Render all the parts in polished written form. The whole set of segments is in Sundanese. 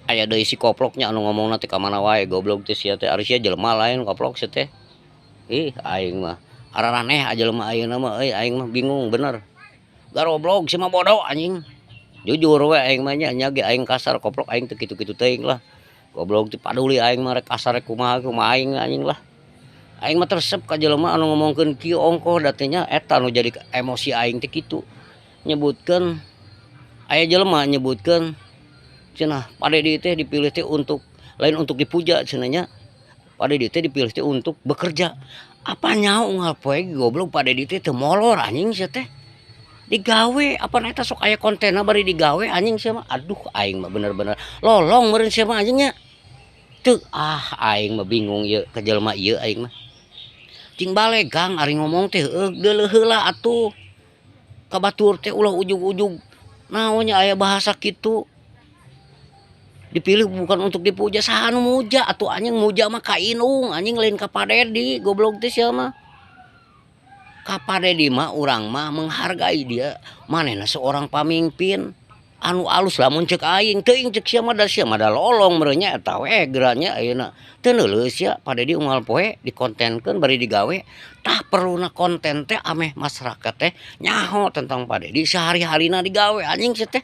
Aya deui si koploknya anu ngomongna teh ka mana wae, goblok teh sia teh, ari sia jelema lain koplok sia teh. Ih, aing mah araraneh jelema ayeuna mah euy, aing mah bingung bener. Garoblog sia mah, bodoh anjing. Jujur we aing mah nya, nya ge aing kasar koplok, aing teu kitu-kitu teuing lah. Goblok, teu paduli aing mah rek kasar rek kumaha kumaha aing anjing lah. Aing mah teu resep ka jelema anu ngomongkeun kieu ongkoh da teh nya, eta nu jadi emosi aing teh kitu. Nyebutkeun aya jelema nyebutkeun cenah Pak Dedi teh dipilih teh untuk lain untuk dipuja cenah nya. Pak Dedi teh dipilih teh untuk bekerja. Apa nyaho unggal poe goblok Pak Dedi teh teu molor anjing sia teh. Digawe apan eta sok aya kontenna bari digawe anjing sia mah. Aduh, aing mah bener-bener lolong meureun sia mah anjing nya. Teu ah, aing mah bingung ieu ka jelema ieu aing mah. Cing baleg, Kang, ari ngomong teh heueuh geuleuh heula atuh. Ka batur teh ulah ujug-ujug naon nya aya bahasa kitu. Dipilih bukan untuk dipuja, saha anu muja atuh anjing? Muja mah ka indung anjing, lain ka Pak Dedi, goblok teh sia mah. Ka Pak Dedi mah urang mah menghargai dia, manehna seorang pamimpin anu alus lamun ceuk aing, teuing ceuk sia mah, da sia mah da lolong meureun nya, eta we geura nya ayeuna. Teu neuleus sia Pak Dedi unggal poe dikontenkeun bari digawe. Tah, perluna konten teh ameh masyarakat teh nyaho tentang Pak Dedi sehari-harina digawe anjing sia teh.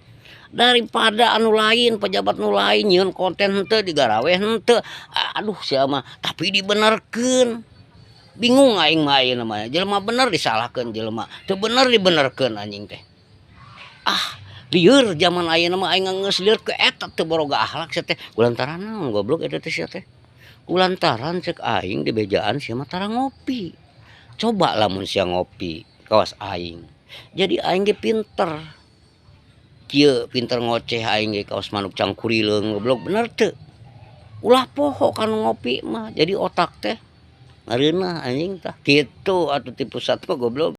Daripada anu lain, pejabat nu lain nyieun konten henteu, digarawe henteu. Aduh, sia mah tapi dibenerkeun. Bingung aing mah ayeuna mah, jelema bener disalahkeun, jelema teu bener dibenerkeun anjing teh. Ah, lieur jaman ayeuna mah, aing geus lieur ke eta teu boga akhlak sia teh. Kulantaran naon goblok eta teh sia teh? Kulantaran ceuk aing dibejaan sia mah tara ngopi. Coba lamun sia ngopi kawas aing. Jadi aing ge pinter. Kieu pinter ngoceh aing ge kawas manuk cangkurileung goblok, bener teu? Ulah poho kanu ngopi mah, jadi otak teh ngareunah anjing, tah kitu atuh ti pusat mah goblok.